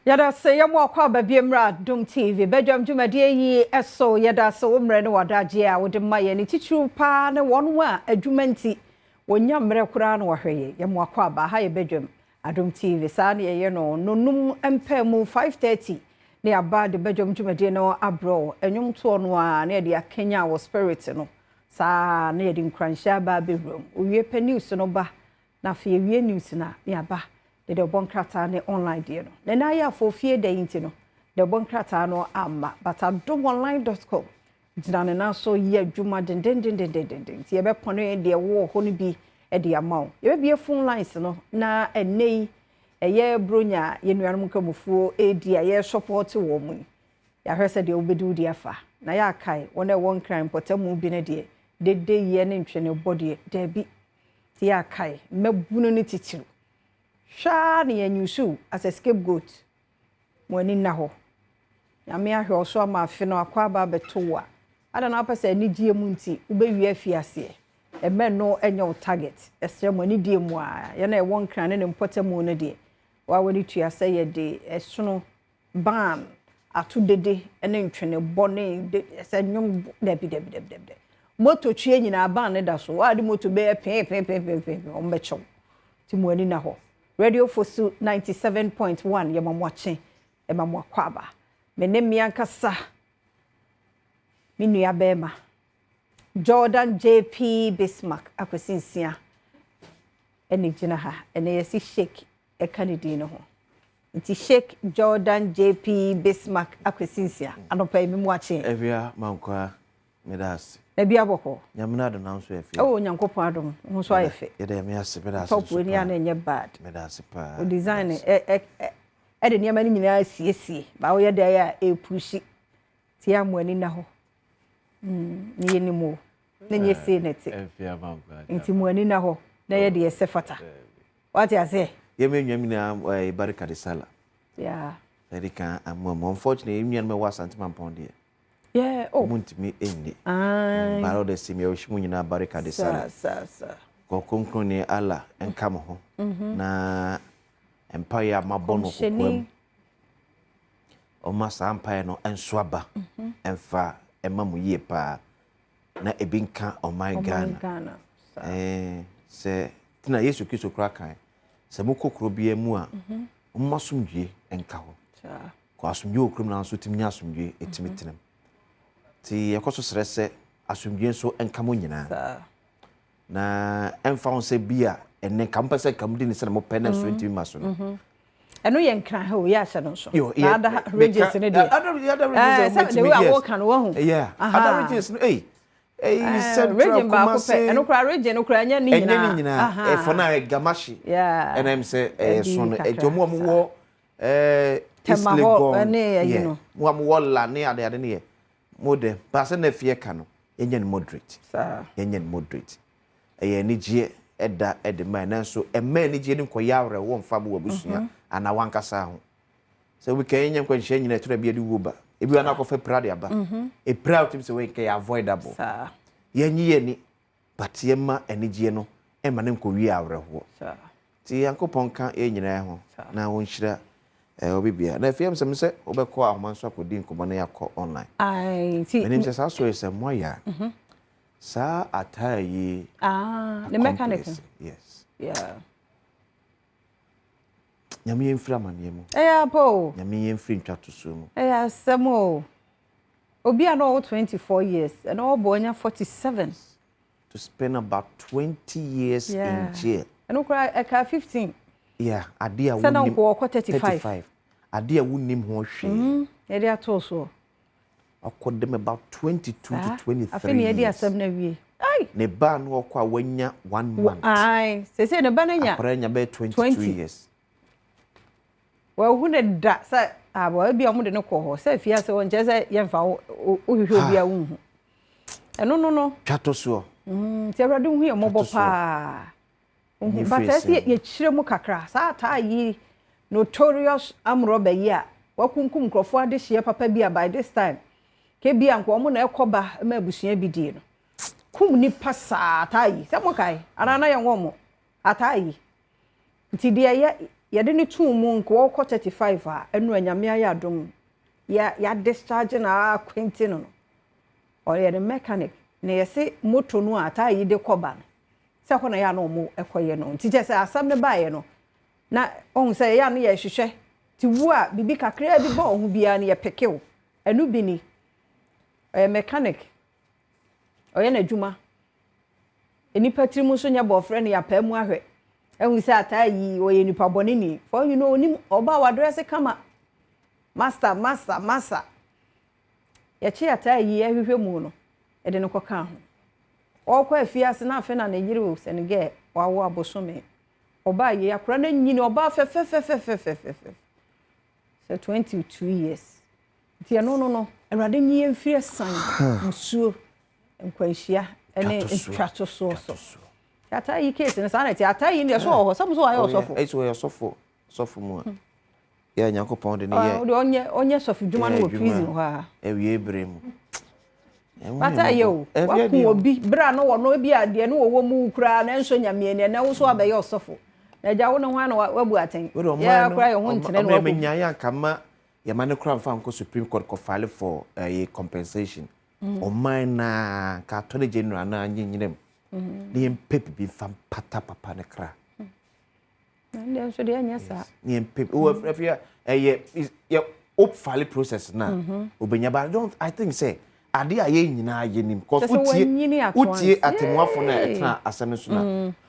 Yɛda ase yɛ mo akɔ aba bie mmra Adom TV badwam dwumadie yi so. Yɛda ase wo mmerɛ ne w'adagyeɛ a wode ma yɛn, ne titiriw paa ne wɔn a adwuma nti wɔnya mmerɛ koraa na wɔahwɛ yɛn. Yɛ mo akɔ aba ha yɛ badwam Adom TV. Saa ne yɛyɛ no nonum mpaa mu 5:30 ne aba de badwam dwumadie no abrɛ wo. Ɛnwomtoɔ no a na yɛde akanya wɔ spirit no saa na yɛde nkuranhyɛ aba abɛwura mu. Owie pɛ, news no ba, na afei ewie news no a, ne aba de de ɔbɔ nkrataa ne online deɛ no. Na ɛna ayɛ afɔ fie da yi nti no de ɔbɔ nkrataa no ama, but adomonline.com gyina ne nan so yɛ adwuma dendendendendenden, nti yɛbɛpɔne deɛ wɔ hɔ no bi de ama wo. Yɛbɛbie phone lines no na ɛnɛ yi ɛyɛ Bronya yɛn nuanom nkramofoɔ ɛredi a yɛresupport wɔ mu yi, yɛahwɛ sɛ deɛ wobɛdi wo de afa na yɛakae wɔn a ɛwɔ Nkran mpɔtamu bi no deɛ, dede yɛ ne ntwene bɔ deɛ, daabi. Nti yɛakae mmabunu no titiriw hwɛ ne yɛn use as a scapegoat. Mo ani nna hɔ. Nyame ahwɛ ɔso ama afe no akɔ aba abɛto wo a ada na wapɛ sɛ anigyeɛ mu nti wobɛwie afi aseɛ. Ɛmɛ no ɛnyɛ wo target. Ɛsrɛ mo, anidie mu a yɛn a ɛwɔ Nkran ne ne mpɔtamu no deɛ, wa w'ani tua sɛ yɛde ɛsono ban ato dede ne ntwene bɔ ne de sɛ nnwom. Dabi, dabi, dabi, dabi. Moto twie nyinaa ban ne da so. Wa de moto bɛyɛ pɛn pɛn pɛn pɛn pɛn, wɔn bɛkyɛw. Ti mo ani na hɔ. Radio Fosu 97.1, yɛ ma mo akye, ɛma mo akɔ aba. Me ne mmea nkasa, me nua bɛrima Jordan JP Bismarck Akwasi Nsia ɛna gyina ha. Ɛna yɛsi Sheik ɛka ne din no ho, nti Sheik Jordan JP Bismarck Akwasi Nsia, anɔpa yi mi mu akye. Awia Mankwa, meda ase. Na bi abɔkɔ. Nyame no adom nanso yɛ fɛ. Ɛwɔ Onyankopɔn adom ho nso ayɛ fɛ. Yɛda Nyame ase, meda ase. Top nso ani a na ɛnyɛ bad. Meda ase paa. O design ɛ ɛ ɛ ɛde nneɛma no nyinaa siesie ba woyɛ deɛ a ɛpush ti a mo ani na hɔ ne yɛ nim o na nyɛ sei na ɛte. Awia Mankwa. Nti mo ani na hɔ na yɛ deɛ ɛsɛ fata, wate aseɛ. Yɛmɛ nwa nyinaa ɛyɛ barika de sala. Ɛde kan amu amu, unfortunately yɛn nuanom ɛwɔ Asante Mampɔn deɛ, Yeah, oh. Ɔmo ntumi nni. Aye. But all the same, yɛwɔ mu nyinaa barika de sala. Saa saa. Kɔ ne Allah nka mo ho na mpaeɛ a mabɔ no kokoam, ɔma saa mpaeɛ no nso aba ɛmfa ɛma mo yie paa na ebi nka ɔman Ghana. Ghana. Sɛ tena Yesu Kristo kora kan sɛ mokɔ kuro biara mu a, momma asomdwie nka hɔ. Kɔ asomdwie wɔ kurom nanso tumi nya asomdwie ɛtumi tenam. Nti yɛkɔ so srɛ sɛ asomdwie nso nka mo nyinaa na ɛmfa ho sɛ bi a ɛnɛ nka mopɛ sɛ nka modi ne sɛ na mopɛ na nso ntumi ma so no. Ɛno yɛ Nkran ha o, yɛ ahyɛ no nso. Yo, na other regions no deɛ, other regions sɛ the way a wɔka no wahu. Yeah, other regions no, ɛy Central, region baako Kumasi. Pɛ ɛno koraa, region no koraa ɛnyɛ ne nyinaa. Ɛnyɛ ne nyinaa. Ɛfɔ na Gamashie ɛna sɛ ɛyɛ so no, ɛnti ɔmo a mo wɔ East Tema hɔ, Legon ɛne ɛyi no. Mo a mo wɔ La ne ade ade ne yɛ mo de baasa na efie ka no, yɛnyɛ no moderate. Yɛnyɛ no moderate. Ɛyɛ anigyeɛ ɛda ɛde ma, ɛnɛ nso ɛmma anigyeɛ no nkɔyɛ awerɛhoɔ mfa mo wɔ abusua anaa wankasa ho sɛ obi kan yɛnyɛ nkwanhyia nyina ɛtɔrɔ bi ɛde wuo ba, ebi wa na akɔfɛ pira de aba epira a wotumi sɛ wɔyɛ nkɛyɛ avoidable. Yɛnyi yɛn ni, but yɛma anigyeɛ no ɛma ne nkɔwie awerɛhoɔ. Nti Nyankopɔn ka yɛn nyinaa ho na wɔnhyira obi bia. Na afei sɛ sɛ wobɛkɔ ahoma nso akɔdi nkɔmmɔ na yɛakɔ online. Ae, nti menim sɛ saa sɔre sɛ moayɛ a saa ataa yi. Ah, ne mechanic. Accomplice, yes. Nyame yɛmfiri amanneɛ mu. Ɛyɛ apa o. Nyame yɛmfiri ntwatosoɔ mu. Ɛyɛ asɛm o. Obi a na ɔwɔ 24 years ɛna ɔbɔ ɔnya 47. To spend about 20 years in jail. Ɛno koraa ɛka 15. Yeah, ade a Sɛ na wonim nkɔ ɔkɔ 35. 35, ade a wonim ho hwee. Yɛde ato soɔ. Ɔkɔ dem about 22 to 23 Afei ne yɛde years. asɛm no awie. Ai! Ne ba no ɔkɔ a wanya one month. Ai, sɛsɛ ne ba no nya akwadaa nya bɛyɛ 22 20. years. Wahu ne da sɛ abɔ ebi a wɔde no kɔ hɔ sɛ fie ase hɔ nkyɛn sɛ yɛmfa wo wohwehwɛ obi a wonhu ɛno no. Twa to soɔ. Nti Awurade hu yɛ mmɔbɔ Twa to soɔ. paa. Nyi but firi ɛsɛ sɛm. yɛkyerɛ mu kakra saa taa yi, notorious amrɔba yi a wakunkum nkurɔfoɔ adehyeɛ papa bi a by this time kebi a nka wɔn na ɛkɔ ba ma abusua bi die no kum nipa saa taa yi sɛ mo kae anaa na yɛn wɔ mo ataa yi nti deɛ yɛ. Yɛde no too mu nka ɔrekɔ 35 a, ɛno a Nyame ayɛ adom yɛ yɛ discharge no akwanti no no. Ɔyɛ ne mechanic na yɛse moto no a taa yi de kɔba no, sɛ hɔ na yɛ a na ɔmo kɔyɛ no. Nti kyerɛ sɛ asɛm no baeɛ no, na ɔhu sɛ yɛ a na yɛhwehwɛ nti wo a biribi kakraa bi ba wo ho biara no yɛpeke wo. Ɛno bi ni. Ɔyɛ mechanic. Ɔyɛ n'adwuma. Nnipa tirim nso nyɛ bɔɔfrɛ no yɛapaa mu ahwɛ. Ahu sɛ ataa yi ɔyɛ nipa bɔne ni. For you know onim ɔbaa wadrɛse kama. Master, master, master. Yɛkye ataa yi ɛhwehwɛ mu no, ɛde no kɔkaa ho. Ɔrekɔ afiase na afei na ne yere o sɛ ne gɛɛ wawo abosome. Ɔbaa yei akora no anyini ɔbaa fɛfɛfɛfɛfɛfɛfɛ. Sɛ 22 years. Nti ɛno no no, Awurade nyi yɛn mfiri asiane, musuo, nkwanhyia ne ntwatosoɔ so. Ataa yi case no saa na ɛte. Ataa yi deɛ so wɔ hɔ sɛ mo so wayɛ ɔsɔfo. Ɛsɛ ɔyɛ ɔsɔfo sɔfo mu a. Yɛ Nyankopɔn de ne yɛ. Ɔde ɔnyɛ ɔnyɛ sɔfo dwuma no wɔ prison hɔ a. Awie bere mu. Pata yɛ o. Waku obi bere a no wɔ no ebi a deɛ no wɔwɔ mu koraa na ɛnsɔ Nyame ani ɛnɛ wo so abɛyɛ ɔsɔfo. Na agya wo ne ho ano wabu atɛn. Yɛ koraa yɛ ho ntene na waku. Ɔmo yɛ anka ma yɛma no koraa mfa nkɔ Supreme Court kɔ file for ɛyɛ compensation. Ɔman naa nka Attorney General naa nye nyina mu. Na yɛmpɛ bibi mfa mpata papa ne kra. Ɛndeɛ nso deɛ ɛnyɛ saa. Na yɛmpɛ wɔ afei ɛyɛ yɛ o file process na obenya but I don't I think sɛ ade a yɛn nyinaa yɛnim cause wotie wotie atemmuafo na ɛtena asɛm no so na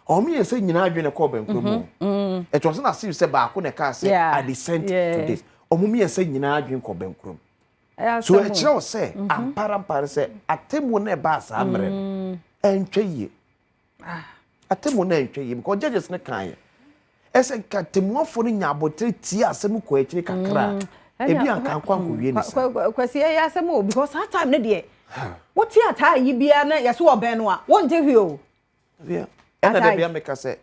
wɔn mmiɛnsa nyinaa adwene kɔɔ bɛnkoro mu. It wasn't as if sɛ baako na ɛkaa sɛ I dissent to this. Wɔn mmiɛnsa nyinaa adwene kɔɔ bɛnkoro mu. So ɛkyerɛ wo sɛ amparampara sɛ atemmuo no ɛbaa saa mmerɛ no ɛntwa yie. Atemmuo no ɛntwa yie because judges no kaeɛ ɛsɛ nka atemmuafoɔ no nya abotire tie asɛm kɔ akyire kakra a ebi anka nkɔ ankɔwie ne saa. Kwasi ɛyɛ asɛm o because saa time no deɛ wote ataa yi biara na yɛso ɔbɛn no a wonte hwee o. Ɛna da bia meka sɛ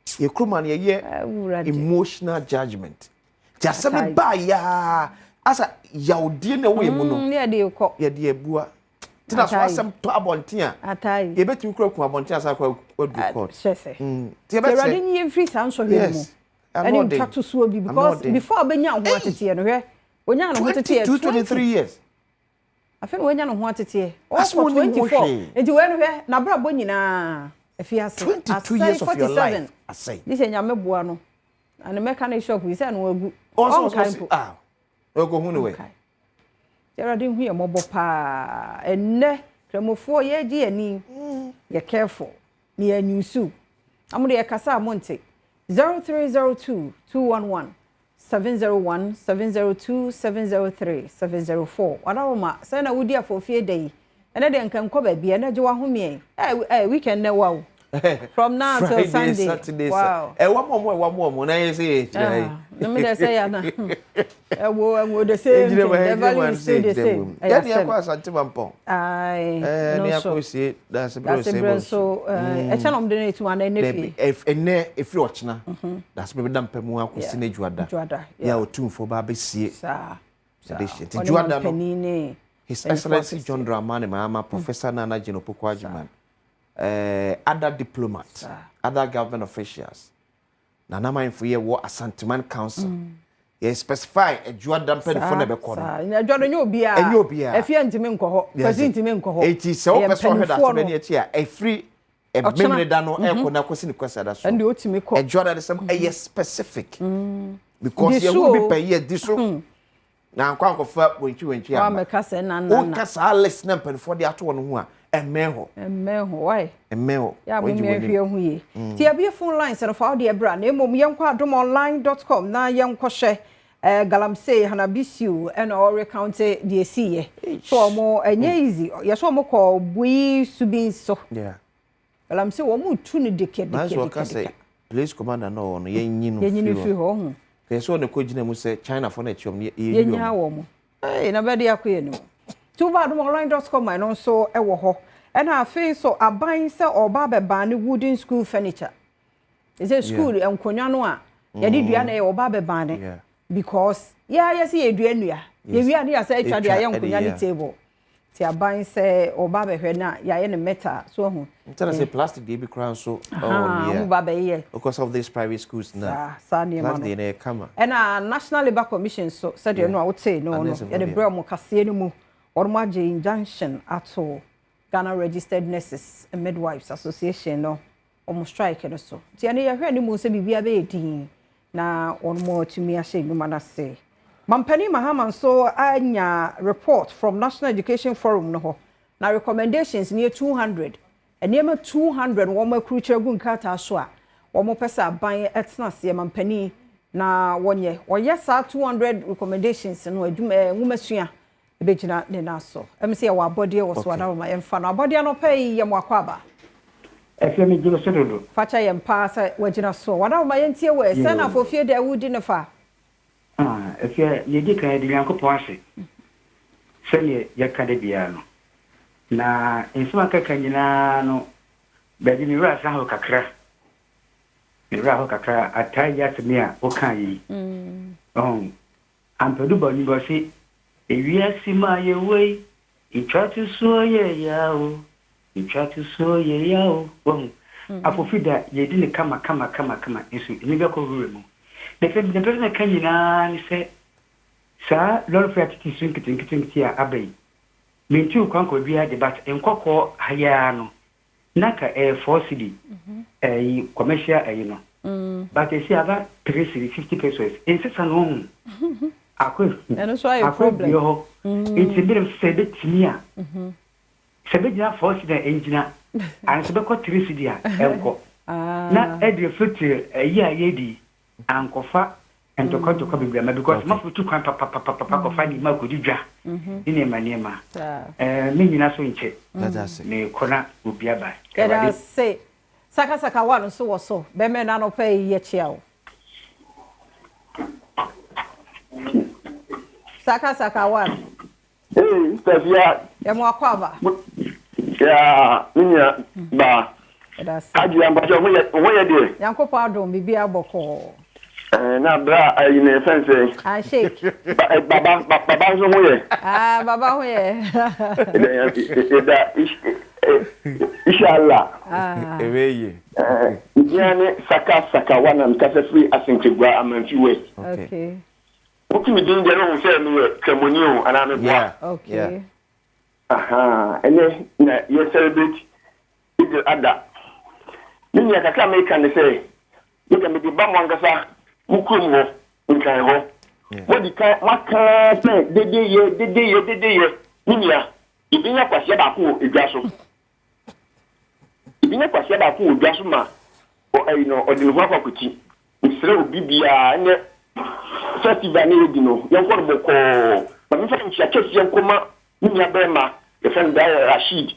yɛ kurom a no yɛyɛ emotional judgement nti asɛm no baa yaa asa yawdie na ɛwɔ yɛ mu no yɛde kɔ yɛde abua nti na so asɛm tɔ abɔnten a yɛbɛtumi kura ku abɔnten asa akɔ adu court hyɛ sɛ nti yɛbɛsɛ Awurade nyi yɛn mfiri saa nsɔhwɛ no mu ɛne ntwatosoɔ bi because before ɔbɛnya ho ateteɛ no hwɛ ɔnya ne ho teteɛ 22 23 years Afei na wanya ne ho ateteɛ. Ɔkɔ 24. Nti wei no hwɛ, n'abrabɔ nyinaa afiase. Asɛe 47. Gye sɛ Nyame boa no. Na ne mechanic shop yi sɛ no agu. Ɔnkae mpo. Ɔnkae. Nti Awurade nhu yɛn mmɔbɔ paa. Ɛnnɛ, Kramofoɔ yɛregye yɛn ani. Yɛ careful. Na yɛanyusu. Na mo deɛ yɛkasa a monte. 0302 211 701, 702, 703, 704 Wadaroma, sɛn na wodi afɔfie da yi? Ɛnɛ deɛ nka nkɔ baabi, ɛnɛ gye w'ahomeɛ. Eh, eh, weekend nɛ wa o. From now till Friday, Sunday. Saturday, Wow. Ɛwa mu ɔmo, ɛwa mu ɔmo, na yɛ sɛ yɛ kyerɛ yi. Ah, na mi deɛ sɛ yɛ na. Ɛwo, ɛwo the same thing. The value is still the same. Ɛyɛ asɛm. Yɛne akɔ Asante Mampɔn. Aye. Ɛne akɔ sie Dasebrɛ Dasebrɛ nso ɛkyɛ na ɔmo de no etum ana ɛnɛ fie. Ɛnɛ efiri ɔkyena. Dasebrɛ bɛda mpa mu akɔsi ne dwoada. Dwoada. Yɛ a otumfoɔ ba abɛsie. Saa. Ɛde hyɛ. Nti dwoada no. His Excellency John Dramani Mahama, Professor Nana Jane Opoku Agyemang, other diplomats, other government officials. Nana Manfo yɛ wɔ Asanteman Council. Yɛ specify adwuada mpanyinfoɔ na ɛbɛkɔ no. Adwuada nyɛ obiara. Ɛnyɛ obiara. Efie ntumi nkɔ hɔ. Kwasi ntumi nkɔ hɔ. Eti sɛ wopɛ sɛ ɔhwɛ daasebɛ ne akyi a ɛfiri ɛmemene da no ɛkɔ na akɔsi ne kwasi ada so. Ɛnde otumi kɔ. Adwuada de sɛm ɛyɛ specific. Because yɛn ho bi pɛ yɛ di so. Na ankɔ ankɔfa wɛntwi wɛntwi aba. Wamɛka sɛ na na na. Woka saa list na mpanimfoɔ de ato wɔn ho a, ɛmmɛn hɔ. Ɛmmɛn hɔ, why? Ɛmmɛn hɔ. Yɛ a mo mmea nhwɛ ho yie. Ti abie phone lines no fa wo deɛ bra na mmom yɛnkɔ adomonline dot com na yɛnkɔhwɛ eh, Galamsey Hanabisiu ɛna ɔrecounte deɛ ɛsiiɛ. So ɔmo ɛnyɛ easy. Yɛsɛ ɔmo kɔ Bui Subin so. Yeah. Galamsey wɔn retu no deke deke Nanso deke ɔka sɛ deke. police commander na ɔwɔ no yɛnyi no Yɛnyi no firi hɔ ɔho. Kɛyɛ sɛ ɔna kɔ gyina mu sɛ China fo na ɛkyi wɔn yɛnyi Yɛnyaa wɔn. wɔn. Ee na bɛde akɔ yɛn anim. Nti woba adomonline.com a ɛno nso ɛwɔ hɔ. Ɛna afei nso aban sɛ ɔba abɛban ne wooden school furniture. Ɛsɛ school nkonnwa no a yɛde dua na ɛyɛ ɔba abɛban ne. Because yɛa yɛsɛ yɛdua nnua. Yɛwia ne yɛsɛ atwa de ayɛ nkonnwa ne table. Nti aban sɛ ɔba abɛhwɛ na yɛayɛ no metal so wahu. Nti na sɛ plastic deɛ bi koraa nso ɛwɔ deɛ. Ɔmo ba bɛyɛ. Because of these private schools na. Saa saa nneɛma no. Plastic deɛ no ɛyɛ kama. Ɛna National Labour Commission nso sɛdeɛ ɛno a wotee no no yɛde brɛ ɔmo kaseɛ no mu wɔn agye injunction ato Ghana Registered Nurses and Midwives Association no wɔn strike no so. Nti ɛno yɛhwɛ anim sɛ biribiara bɛyɛ din na wɔn atumi ahyɛ nnwuma no ase. Mampanin Mahama nso anya report from National Education Forum no hɔ na recommendations no yɛ 200. Nneɛma 200 wɔn akurukyerɛ agu nkrataa so a wɔn pɛ sɛ aban tena aseɛ mampanin na wɔnyɛ. Wɔyɛ saa 200 recommendations no adwuma eh, nwomasua Ɛbɛgyina ne nan so. Ɛm sɛ yɛwɔ abɔdeɛ wɔ so adaworoma yɛmfa no. Abɔdeɛ anɔpa yi yɛ mo akwaaba. Ɛfɛ me gyina so dodo. Fakyɛ yɛn paa sɛ wagyina so. Wadaworoma yɛntie wo ɛ. Sɛn na afofie deɛ wodi no fa? Ah ɛfɛ nea ɛdi kan yɛde Nyankopɔn ase sɛdeɛ yɛka da biara no. Na nsɛm a kaka nyinaa no baabi me werɛ asan ho kakra. Me werɛ aho kakra ataa yi asɛm yi a wokaa yi. Ɔho Ampadu bɔ nnwom bi ɔse, Ewiase mu a yɛwɔ yi, etwa to soɔ yɛ ya o, etwa to soɔ yɛ ya o. Wahu? Afofi da, yɛdi no kama kama kama kama, nso emi bɛkɔ wura mu. Na afei deɛ mepɛ sɛ meka nyinaa ne sɛ, saa lɔre fare atete so nketenkete a aba yi, mentuu kwan kɔ baabiara de, but nkɔkɔɔ ha yi ara no, Na ka ɛyɛ four cedi ɛyi commercial ɛyi no but ɛsi aba three cedi fifty pesos nsesa no ho akɔ Ɛno nso ayɛ akɔ problem. abue hɔ nti mmerɛ sɛ ɛbɛtumi a sɛ ɛbɛgyina four cedi a ɛngyina and sɛ ɛbɛkɔ three cedi a ɛnkɔ na ɛde fitiri ɛyi a yɛdi Ankɔfa ntɔkwa ntɔkwa bebree amma because mafo tu kwan papapapapa kɔfa nneɛma akɔdi dwa ne nneɛma nneɛma. Ɛɛ me nyina so nkyɛ mekɔ na obi aba. Yɛda Awurade. ase. Sakasaka one nso wɔ so. Bɛmɛ no anɔpa yi yɛkyea wo. Sakasaka one. Hey, Sister Fia. Yɛ mo akɔ aba. Yeah, me nua ba. Hajia mpakyɛ ho yɛ ho yɛ deɛ. Nyankopɔn adom biribiara bɔkɔɔ. Eh, na bra ayi ne fɛn sɛ. Ah, shake. Ba, eh, baba, ba, baba nso ho yɛ. Ah, baba ho yɛ. Ɛda inshallah. Ah. Ebe ye. Eh, Ntia ne saka saka wa na mkasa firi Asentegua Amanfi West. Okay. Wote me din deɛ na wohu sɛ meyɛ Kramoni o anaa meboa? Yeah, Okay. yeah. Ahaa, ɛnɛ na yɛ celebrate Eid al-Adha. Me nua kakra a meka ne sɛ, me deɛ mede ba mo ankasa mo kurom hɔ, Nkran hɔ. Yeah. Moadi kan moaka ara sɛ dedeyɛ, dedeyɛ, dedeyɛ. Me nua, yɛbɛnya kwasia baako wɔ edwa so. Ebi nya kwasia baako wɔ dwa so ma ɔ ɛyi no ɔde ne ho akɔ akɔti. Mesrɛ obi biara ɛnɛ festival no yɛdi no yɛnkɔ no bɔkɔɔ. Ma memfa nkyia kɛseɛ nkɔma me nua bɛrima yɛfrɛ no Dayɛ Rasheed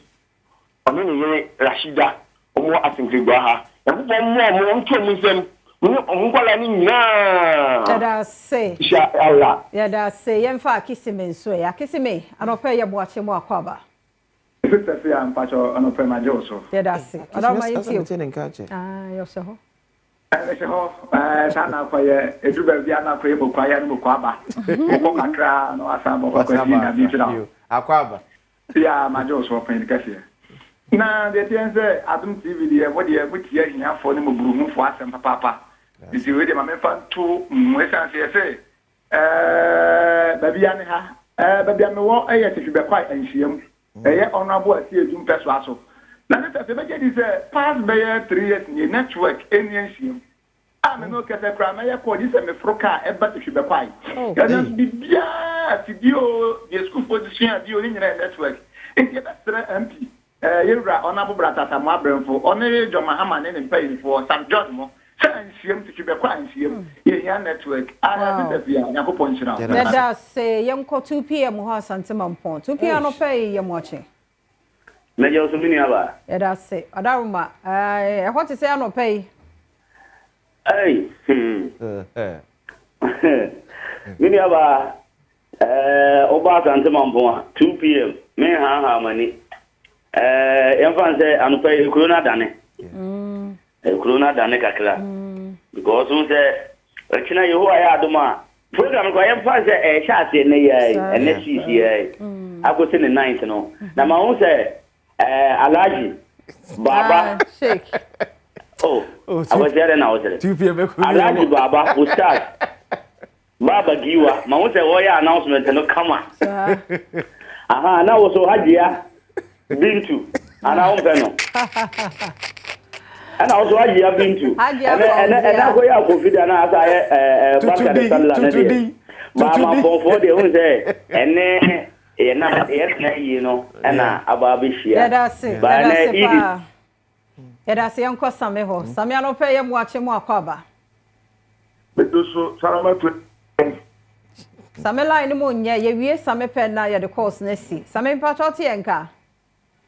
ɔne ne yere Rashida wɔn wɔ Asenkereguaa ha. Nyankopɔn mmoa wɔn nto wɔn nsam wɔn ne wɔn nkwadaa no nyinaa. Yɛda ase. Insha Allah. Yɛda ase. Yɛmfa Akisime nso ɛ. Akisime, anɔpa yi yɛ Boakye mu akwaaba. Sister Fia mpakyɛw anɔpa yi magye wo so. Yɛda ase. Ɔdɔ ma yɛntie o. Ah, ɔhyɛ hɔ. Mehyɛ hɔ. Saa na akɔyɛ. Ɛduru baabi a na akɔyɛ moko ayɛ no moko aba. Wokɔ kakra na wasan abɔ kɔ akɔsi Nyame nhyira wo. Akɔ aba. Yeah, magye wo so ɔpanyin kɛseɛ. Na deɛ ɛteɛ ne sɛ Adom TV deɛ mo deɛ motie ahiafoɔ ne mmɔburohufoɔ asɛm papaapa. Nti wei deɛ ma memfa nto mo mu ɛsiane sɛ yɛse Ɛɛ, baabi a ne ha. Ɛɛ, baabi a mewɔ yɛ Sehwi-Bɛkwae nhyiam. Ɛyɛ Honourable Asiedu mpɛsoa so. Na ne sɛ, sɛ ebegye adi sɛ past bɛyɛ three years nie, network nni nhyiam. A me ne wo kasa koraa, mɛyɛ call gye sɛ meforo car ɛba Sehwi-Bɛkwae. Nanso biribiara, afidie oo, deɛ sukuufoɔ de sua adeɛ oo, ne nyinaa yɛ network. Nti yɛbɛsrɛ MP Yɛn wura Ɔnabo Brata Asamoah Brɛmfo, ɔne John Mahama ne ne mpanyinfoɔ, Sam George mo, sɛ anhyiam, twitwi bɛkɔ anhyiam, yɛhia network, ah Sister Fia, Nyankopɔn nhyira wo. Yɛda ase. Yɛnkɔ 2PM hɔ Asante Mampɔn. 2PM anɔpa yi yɛ mo akye. Mɛgye wo so me nua baa. Yɛda ase. Ɔdaroma, ɛhɔ te sɛ anɔpa yi? Ei, hmm. Me nua baa, Ɛɛ, woba Asante Mampong a, 2 pm, menhaahaa m'ani. Ɛɛ, yɛmfa no sɛ anɔpa yi, kuro no adane. Kuro no adane kakra. Because wohu sɛ, ɛkyena Yehowa yɛ adom a, Program no koraa yɛmfa no sɛ ɛrehyɛ aseɛ nnɛ yi ara yi, ɛnnɛ siis yi ara yi, akɔsi ne ninth no. Na mahu sɛ ɛɛ Alhaji Baba, oh, Akwasi adɛn na wosere? Alhaji Baba, Ustaz, Baba Giwa, mahu sɛ wɔyɛ announcement no kama. Aha, na wo so Hajia Bintu, anaa wompɛ no? Ɛna wo so Hajia Bintu. Ɛnɛ ɛnɛ ɛnɛ akɔyɛ akofi da na asa ayɛ ɛɛ ɛɛ Barka de Sallah ne deɛ. Baama pɔnfoɔ deɛ wohu sɛ ɛnɛ yɛ na yɛ na yie no ɛna aba abɛhyia. Yɛda ase, Ba yɛda ɛnɛ ase Eid paa. Yɛda ase, yɛnkɔ Same hɔ. Same anɔpɛ yɛ mo akye mo akɔ aba. Medo so Salamatu eh. Same line no mu nyɛ, yɛwie Same pɛ na yɛde calls no asi. Same mpakyɛ wote yɛn nka?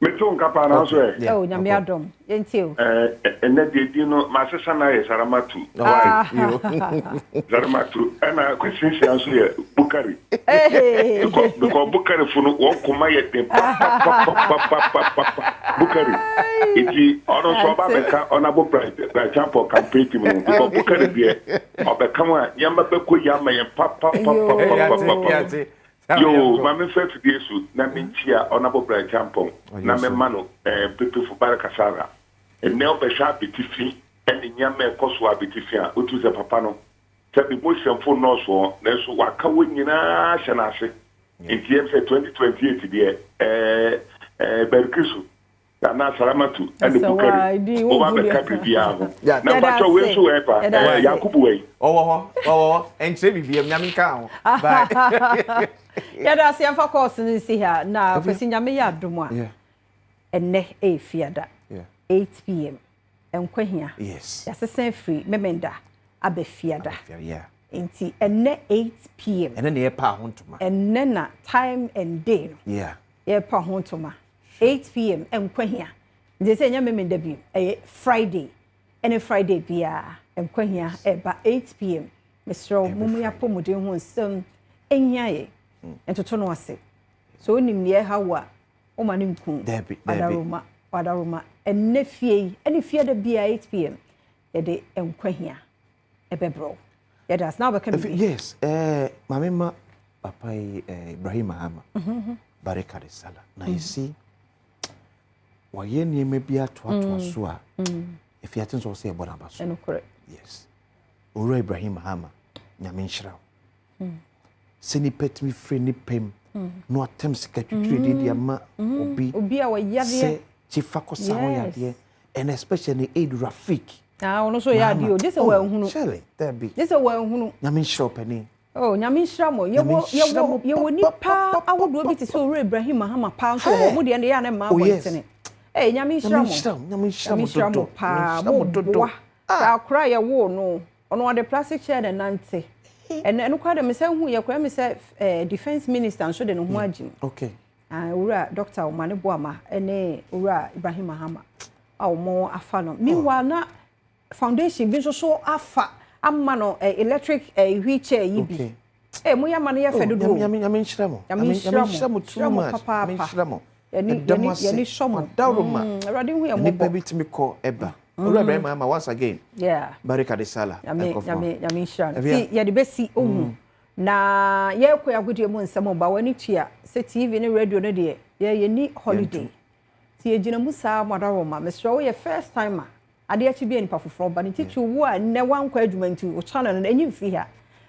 Mete wo nka paa nanso ɛ. Oh Nyame adom, yɛntie o. Eh, ɛnɛ deɛ din no masesa no ayɛ Saramatu. Why? Saramatu. Ɛna Kwasi Nsia nso yɛ Bukari. Because, because Bukari fo no wɔn koma yɛ den papapapapapapa. Bukari. Eti ɔno nso ɔba bɛka ɔnabo Brachampo campaign team no because Bukari deɛ ɔbɛka ho a nneɛma bɛkɔ yi ama yɛn papapapapapapa. Yoo, ma memfa afidie so na menkyia Ɔnabo Brachampo na mema no eh, Mpepefo Baraka Sara. Nnɛ wobɛhwɛ abetifi ne nneɛma a ɛkɔ so wɔ abetifi a, wotumi sɛ papa no Sɛbi Muslimfo nnɔɔso hɔ, nanso wɔaka wɔn nyinaa ahyɛ no ase. Nti ɛm sɛ 2028 deɛ ɛɛ ɛɛ Barikisu anaa Salamatu ɛne Bukari wɔba abɛka biribiara ho. Na mpakyɛw wei nso wɔ ɛfa ɛɛ Yakubu wɔ yi. Ɔwɔ hɔ, ɔwɔ hɔ, ɛnkyerɛ biribiara mu, Nyame nka ho. Bye. Yɛda ase yɛmfa course no nsi ha na Kwasi Nyame yɛ adom a ɛnnɛ ɛyɛ Fiada 8pm. Nkwa hia. Yes. Yɛasesa afiri Memenda aba Fiada. Nti ɛnnɛ 8 pm. Ɛnɛ na yɛpa ho ntoma. Ɛnnɛ na time and day no. Yɛpa ho ntoma. 8 pm nkwa hia. Nti sɛ ɛnyɛ Memenda bio, ɛyɛ Friday. Ɛne Friday biara nkwa hia ɛba 8 pm. Mesrɛ wo, mo mu yɛapɔmuden ho nsɛm ɛhia yɛ. Ntoto no ase. Sɛ wonim nea ɛha wo a, woma no nku. Dabi, dabi. Wadaroma, wadaroma. Ɛnnɛ fie yi, ɛne fie da biara 8 pm yɛde nkwa hia ɛbɛbrɛ wo. Yɛda ase na wobɛka biribi. Yes, eh, maame ma papa yi eh, Ibrahim Mahama. Barika de Sala. Na yɛsi wɔyɛ nneɛma bi atoatoa so a efi ate nso ɔsɛ yɛbɔ n'aba so. Ɛnokorɛ. Yes. Owura Ibrahim Mahama, Nyame nhyira wo. Sɛ nipa tumi firi nipa mu na watam sika twitwiri de de ama obi Obi a wɔyadeɛ. Sɛ kyifa kɔsa ho yadeɛ and especially aid Rafik. Ah, ɔno nso yɛ adeɛ o. Gye sɛ wɔanhunu. Shirley, dabi. Gye sɛ wɔanhunu. Nyame nhyira wo panin. Oh, Nyame nhyira mo. Nyame Yɛwɔ nhyira yɛwɔ mo yɛwɔ nipa ahodoɔ bi te sɛ Owura Ibrahim Mahama paa nso wɔ hɔ. Ɔmo deɛ no yɛ a na mmaa Oh, yes. abɔntene. Ee, Nyame nhyira Nyame mo. nhyira wo, Nyame nhyira Nyame mo nhyira mo dodo. paa. Nyame nhyira Mo mo dodo. boa. Sɛ akora a yɛwoo no, ɔno ɔde plastic chair na ɛnante. Ɛno ɛno koraa de me sɛ hu yɛ koraa mi sɛ ɛɛ defence minister nso de ne ho agye mu. Ah, Owura Dr. Omane Boama ne Owura Ibrahim Mahama a wɔn afa no. Meanwhile na foundation bi nso so afa ama no eh, electric eh, wheelchair yi bi. Eh, mo yɛ ama no yɛ fɛ dodo o. Nyame nyame nhyira mo. Nyame nhyira mo. Too much. Nyame nhyira mo. Yɛni Ɛda mo yɛni ase. yɛni sɔ mo. Ɔdawuruma. Awurade hu yɛn Nipa mmɔbɔ. bi tumi kɔ ɛba. Owura Ibrahim Mahama once again. Barika de Sala. Nyame Ɛnkɔfo. Nyame nyame nhyira no. Ɛbia. Ti yɛde bɛsi ohu. Na yɛrekɔ yɛ agodie mu nsɛm ba w'ani tua sɛ TV ne radio no deɛ yɛ yɛni holiday. Ti yɛgyina mu saa mo adaworoma. Mesrɛ wo yɛ first timer. Adeɛ akyi bi a nipa foforɔ ba ne titi wo a nnɛ wankɔ adwuma nti wo channel no ɛnyi mfiri ha.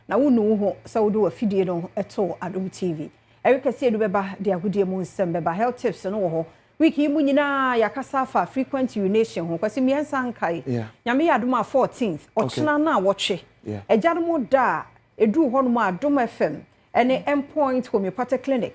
Na wonnu wo ho sɛ wode w'afidie no to Adom TV. Ɛre kɛseɛ du bɛba de agodie mu nsɛm bɛba. Health tips no wɔ hɔ. Week yi mu nyinaa yɛakasa afa frequent urination ho. Kwasi mmiɛnsa nkae. Nyame yɛ adom a 14th, ɔkyena no a wɔtwe. Agya no mu da a ɛduru hɔnom a Adom FM ɛne Endpoint Homeopathic Clinic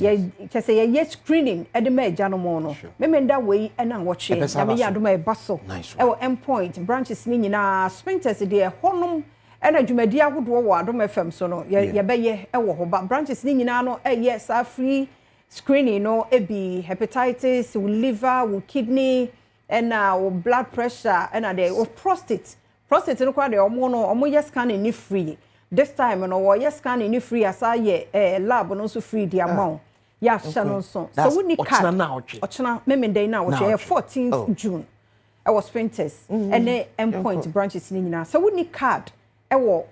yɛ kyɛ sɛ yɛyɛ screening ɛde ma agya no mu no. Memenda wei ɛna wɔtwe. Ɛbɛsa Nyame aba yɛ so. adom a ɛba so Nice one. ɛwɔ Endpoint branches ne nyinaa. Spintex deɛ ɛhɔnom ɛna dwumadi ahodoɔ wɔ Adom FM so no yɛ yɛbɛyɛ ɛwɔ hɔ ba branches ne nyinaa no ɛyɛ saa free screening no ebi hepatitis, wo liver, wo kidney, ɛna wo blood pressure, ɛna deɛ wo prostate. Prostate no koraa deɛ ɔmo no ɔmo yɛ scanning ne free. This time no wɔyɛ scanning ne free asa yɛ lab no nso free di ama wo. Yɛahyɛ no nso. Sɛ wonni card Ɔkyena na ɔtwe. ɔkyena memenda yi na wɔtwe ɛyɛ 14th June ɛwɔ Spintex ɛne Endpoint branches ne nyinaa. Sɛ wonni card ɛwɔ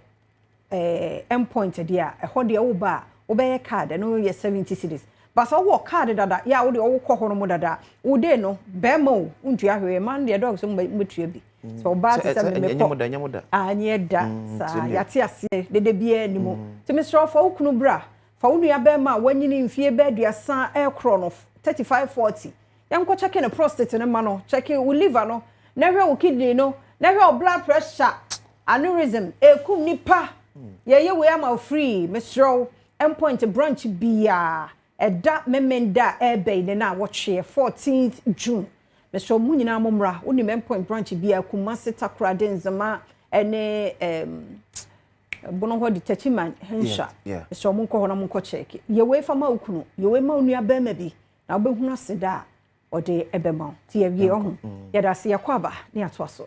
eh, Endpoint deɛ a, ɛhɔ deɛ woba a, wobɛyɛ card, ɛno yɛ 70 cedis. But sɛ wowɔ card dada, yɛ a wode wokɔ hɔ nom dada a, wo day no, bɛrima o, wontua hwee, mmaa no deɛ dɔg sɛ mobɛtua bi. Sɛ ɔbaa te sɛ me mekɔ, anyɛ da saa, yɛate aseɛ, dede biara nni mu. Nti mesrɛ wo, fa wo kunu bra, fa wo nua bɛrima a wanyini mfie bɛyɛ aduasa rekorɔ no, 35, 40, Yɛnkɔ kyɛke ne prostate no ma no, kyɛke wo liver no, na hwɛ wo kidney no, na hwɛ wo blood pressure, aneurysm, ɛkum nipa. Yɛyɛ wei ama wo free, mesrɛ wo, Endpoint branch biaa, ɛda Memenda a ɛɛba yi ne naawɔtweɛ, 14th June. Mesrɛ wo, mo nyinaa mo mmra, wonim Endpoint branch biaa, Kumasi, Takoradi, Nzema, ɛne ɛɛm, Bono hɔ de Techiman, Hensha. Mesrɛ wo, monkɔ hɔ na monkɔ kyɛke. Yɛ wei fa ma wo kunu, yɛ wei ma wo nua bɛɛma bi, Na wobɛhunu aseda a ɔde bɛma wo. Nti yɛwie ɔho. Yɛda ase yɛkɔ aba ne yɛatoa so.